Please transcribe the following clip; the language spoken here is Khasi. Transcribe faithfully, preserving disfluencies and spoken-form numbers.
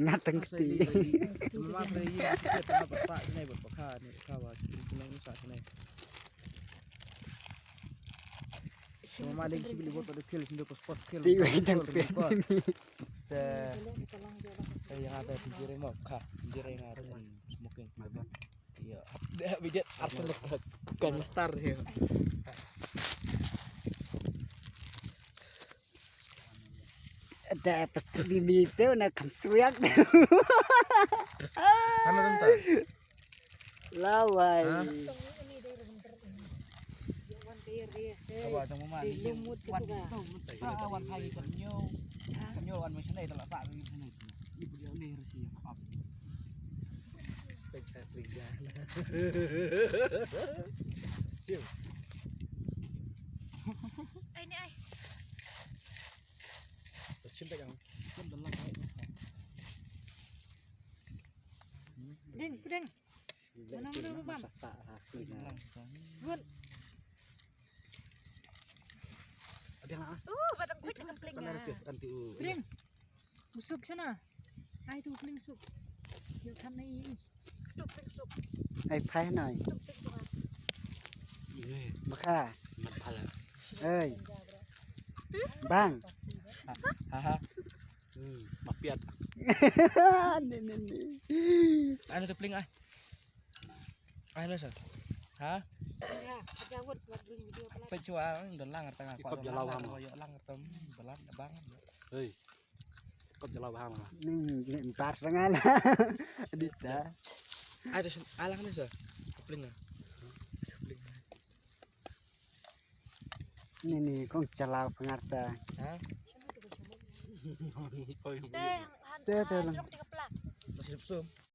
Ngat tang kti. Mama pray yi kita ba pa ne ba pa kha ne kha ba kita ne sa ne. Mama ding sibili bot pada kill sinde ko spot kill. Ti wai dang pe. Te yang ada pinjire mo kha pinjire yang ada smoking. Iya. Dia bidet Arsenal kan star ya. Da pasti bini tu nak kam suyak. Kana tanta. Lawai. Ha? Kaba tang mama ni. Wan tu mut sa wan hai kan nyo. Kan nyo wan macam ni dalam tak ni sini. Ni dia ni resi apa? Pecah serigala. Ai ni ai. Chin tak yang. Ding, ding. Mana mana bukan? Good. Ada lah. Uh, batang kuit dengan peling. Kan tu. Peling. Usuk sana. Ai tu peling usuk. Yuk kan ni. Ai phai nai. Ini. Baka. Mat pala. Ei. Bang. Ha ha. Hmm, mapiat. Ni ni ni. Ai tu peling ai. Ai na sa. Ha? Pechua dah lang tengah. Ikop jalan lama. Yo lang tem belan abang. Hei. Kop jala bha ma. Ning ning tar sangal. Adita. Ai tu alang ni sa. Kapling ah. Kapling. Ni ni kong jala pengarta. Ha? Te te lang. Masih sum.